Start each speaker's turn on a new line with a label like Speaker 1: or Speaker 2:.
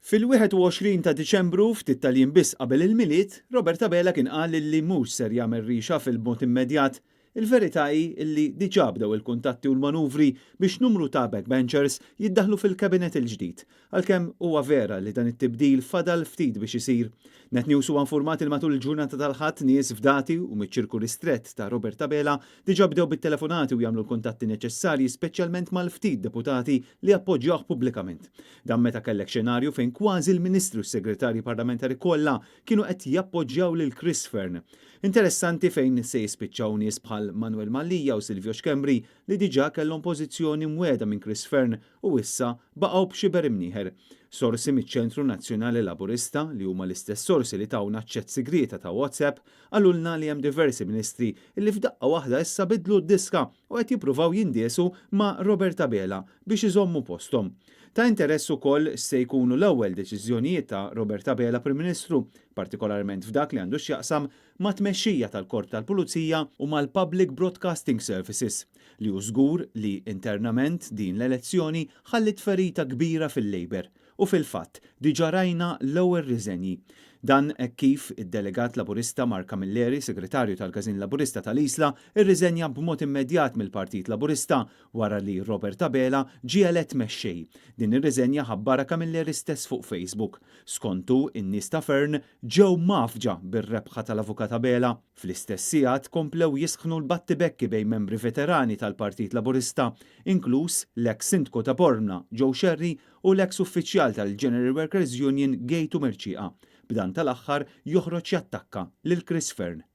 Speaker 1: Fil-21 ta' Diċembru, ftit tal-jiem biss qabel il-Milied, Robert Abela kien qal li mhux ser jagħmel reshuffle b'mod immedjat. Il-verità hi li diġà bdew il-kuntatti u l-manuvri biex numru ta' backbenchers jiddaħlu fil-Cabinet il-ġdid. Għalkemm huwa vera li dan it-tibdil fadal ftit biex isir. Net News huwa informat il matul il-ġurnata tal-Ħadd nies fdati u miċ-ċirku ristrett ta' Robert Abela diġà bdew bit-telefonati u jagħmlu l-kuntatti neċessarji, speċjalment mal-ftit deputati li appoġġjawh pubblikament. Dan meta kellek xenarju fejn kważi l-Ministri u s-Segretarji Parlamentari kollha kienu qed jappoġġjaw lil Chris Fearne. Interessanti fejn se jispiċċaw nies bħal Manuel Mallia u Silvio Schembri li diġà kellhom pożizzjoni mwegħda minn Chris Fearne u issa baqgħu b'xiber imnieħer. Sorsi miċ-Ċentru Nazzjonali Laburista, li huma l-istess sorsi li tawna ċ-chat sigrieta ta' WhatsApp, qalulna li hemm diversi ministri li f'daqqa waħda issa bidlu d-diska u qed jippruvaw jindiesu ma' Robert Abela biex iżommu posthom. Ta' interess ukoll se jkunu l-ewwel deċiżjonijiet ta' Robert Abela Prim Ministru, partikolarment f'dak li għandu x'jaqsam mat-tmexxija tal-Korp tal-Pulizija u mal-Public Broadcasting Services, li hu żgur li internament din l-elezzjoni ħalliet ferita kbira fil-Labour u fil-fatt diġà rajna l-ewwel riżenji. Dan hekk kif id-delegat Laburista Mark Camilleri, Segretarju tal-Każin Laburista tal-Isla, irriżenja b'mod immedjat mill-Partit Laburista wara li Robert Abela ġie elett mexxej. Din ir-riżenja ħabbarha Camilleri stess fuq Facebook. Skontu, in-nies ta' Fearne ġew mgħaffġa bir-rebħa tal-Avukat Abela. Fl-istess sigħat komplew jisħnu l-battibekki bejn membri veterani tal-Partit Laburista, inkluż l-eks Sindku ta' Bormla, Joe Scerri, u l-eks uffiċjal tal-General Workers Union Gejtu Mercieca, b'dan tal-aħħar joħroġ jattakka lil Chris Fearne.